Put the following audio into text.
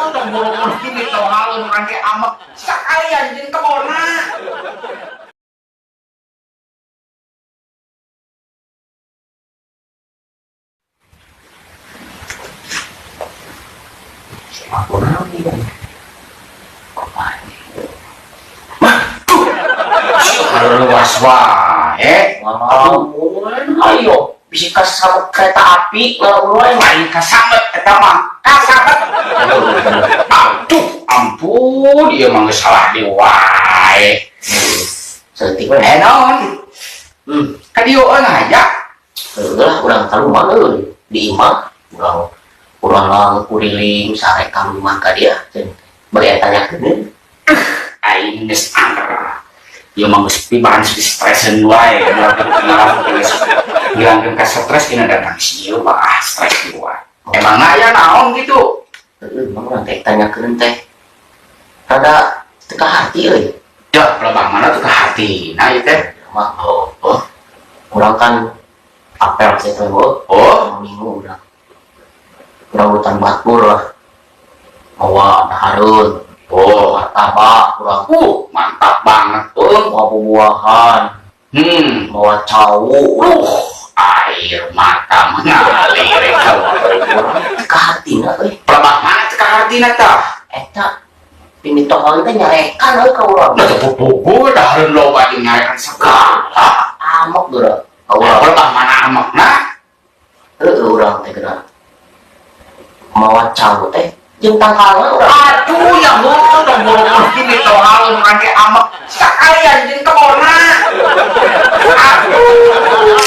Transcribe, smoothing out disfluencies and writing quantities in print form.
Aduh, tong boro-boro mitoha urang ge ambek sakalian jeung kebonna. Aku naon ieu? Luas wae. Ngalamun ayo bisi kasabet kereta api ngalamun. Lain kasabet eta mah, kasabet. Aduh, ampun, ieu mah geus salah deui wae. Saeutik we. Eh naon? Ka dieu euy ngajak. Heueuh lah urang ka rumah euy di imah urang urang lang kuriling sare ka rumah ka dia bari tanyakeun. Aing geus angker. Ieu mah geus pibahan stresan wae, ngilangkeun ka stres dina datang si ieu mah ah stres ieu wae. Emang aya naon gitu? Heueuh mah urang teh tanyakeun teh rada teu ka hati euy. Dah, pelebah mana tuh ke hati. Nah, ieu teh. Mah Oh, oh, urang kan apel sih teh oh. minggu urang urang hutan batur lah mawa dahareun Oh, martabak urang mantap banget tuh. mawa buah-buahan mawa cau. Air mata mengalir eta. Urang teu ka hatina euy. Pelebah mana tuh ke hartina tah? Eta pimitohan teh nyarekan euy ka urang. Nah, teu puguh dahareun loba jeung nyarekan segala. Amok geura ka Nah, urang. pelebah mana amokna? Heueuh urang teh geura mawa cau teh jeung tangkalna urang. Aduh, ya heueuh tong boro-boro mitoha urang ge ambek sakalian jeung kebonna. Aduh.